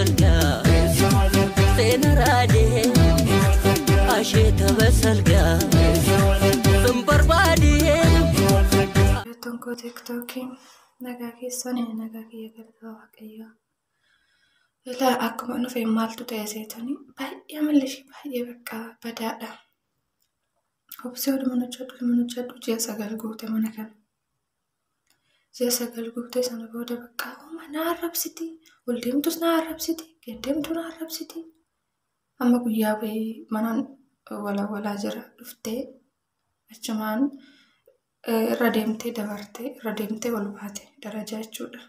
Basalgaa Seenaraadee Asheeta basalgaa Sun barbaadee. Tokko TikTokiin nagaa keessan nagaa kiyya galata Waaqayyoo. Ilaa akkuma dhufe maaltu ta'e seetanii baay'ee amalli ishee baay'ee bakka badaadha. Obsee oduma hojjedhu ji'a 9 guute mana kana. Ji'a 9 guute sana booda bakka uuma na arrabsiti. Ol deemtus na arrabsiti. Gad deemtu na arrabsiti. Amma guyyaa bahee manaan walawalaa jira dhuftee achumaan irra deemtee dabartee irra deemtee ol baate darajaa jechuudha.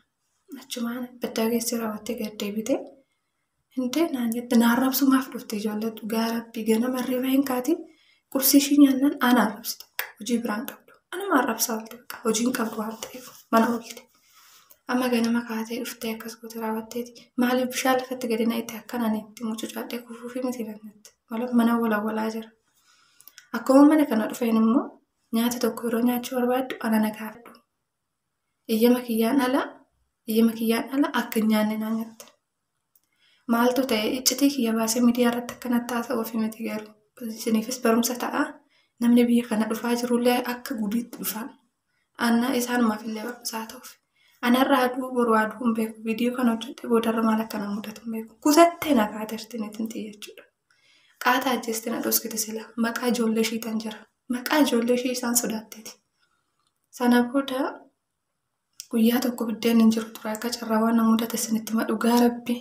Achumaan baddaa keessa raawwattee gad deebite. Hintee naan jette na arrabsumaaf dhufte ijoollee dhugaa rabbii ganama irriba hin kaatiin qursii ishii nyaannaan ana arrabsite. Hojii biraan qabdu. Anuma arrabsaa oolte bakka hojii hin qabdu waan ta'eef mana oolte. Amma ganama kaatee dhuftee akkas goote raawwatteeti. Maaliif bishaan lafatti gadi naqxe akkanaan itti mucucaadhee kufuufi miti natti. Mana walawalaa jira. Akkuma mana kana dhufeen immoo nyaata tokko yeroo nyaachuu barbaaddu ana na gaafadhu. Iyyama kiyyaan ala akka hin nyaanne naan jette. Maaltu ta'e iccitii kiyya baasee miidiyaa irratti akkanatti haasa'uufi miti garuu. Isiniifis barumsa ta'a. Namni biyya kana dhufaa jirullee akka gudiitti dhufan. Anna isaanumaaf illee barumsa haa ta'uuf. Anarra aduu boru aduu hin beeku. Viidiyoo kana hojjedhee boodarra maal akka na mudatu hin beeku. Kusattee na kaaterti niitiin xiyya jechuudha. Qaataa ajjeeste na dhoskite sila. Maqaa ijoollee ishiitan jira. Maqaa ijoollee ishii isaan sodaatteeti. Sana booda guyyaa tokko biddeen hin jiru ture akka carraa waan na mudate isinitti hima dhugaa rabbi.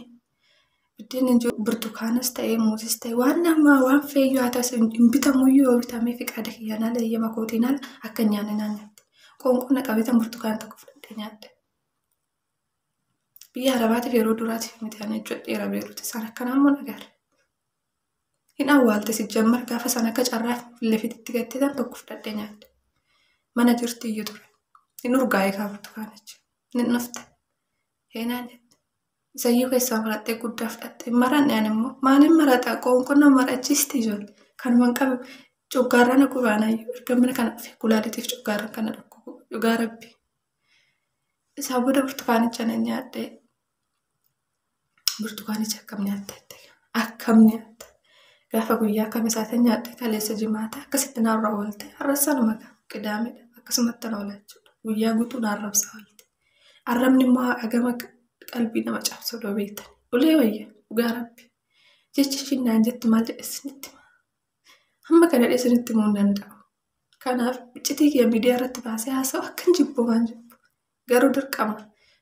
Biddeen hin jiru burtukaanas ta'ee muuzis ta'ee waan namaa waan feeyyuu haa ta'us hin bitamuyyuu yoo bitamee fi qaada kiyyaan ala eeyyama kootiin ala akka hin nyaanne naan nyaatti. Qoonqoon na qabeetan burtukaana tokko fudhadhee nyaadhe. Biyya Arabaatiif yeroo duraatiif miti ani hojjedheera Beeruut isaan akkanaa immoo nagaara. Hin awwaalte si jammar gaafa sana akka carraa lafititti gatteetan tokko fudhadhee nyaadhe. Mana jirti iyyuu ture. Hin urgaa'e kaa burtukaanichi. Hin dhufte. Heenaan jette. Isayyuu keessaa maradhee guddaa fudhatte. Maranne ani immoo maaliin maraxa qoonqoon na marachiisti ijoollee. Kanuma hin qabu. Coggaarraa na gubaanayyuu erga mana kana dhufe kulaalitiif coggaarraa kana dhukkubu dhugaa rabbi. Isaa booda burtukaanicha nan nyaadhe. Burtukaanicha akkam nyaatte akkam nyaatte. Gaafa guyyaa kam isaatiin nyaadhe kaleessa jimaata akkasitti naarra oolte har'a sanuma qidaamedha akkasumatti na oola jechuudha. Guyyaa guutuu na arrabsaa oolte. Arrabni immoo hagam akka qalbii nama cabsu odoo beektan. Ulee wayya dhugaa rabbi. Jechi ishiin naan jettu maal jedhe isinitti hima. Hamma kana jedhee isinitti himuu hin danda'u. Kanaaf iccitii kiyya miidiyaa irratti baasee haasa'u akkan jibbu waan jibbu. Garuu dirqama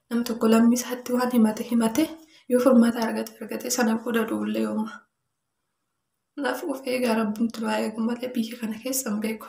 nam tokko lammii isaatti waan himate himate yoo furmaata argate argate sana booda duullee yooma. Kanaaf of eegaa rabbumti waa eegu malee biyya kana keessa hin beeku.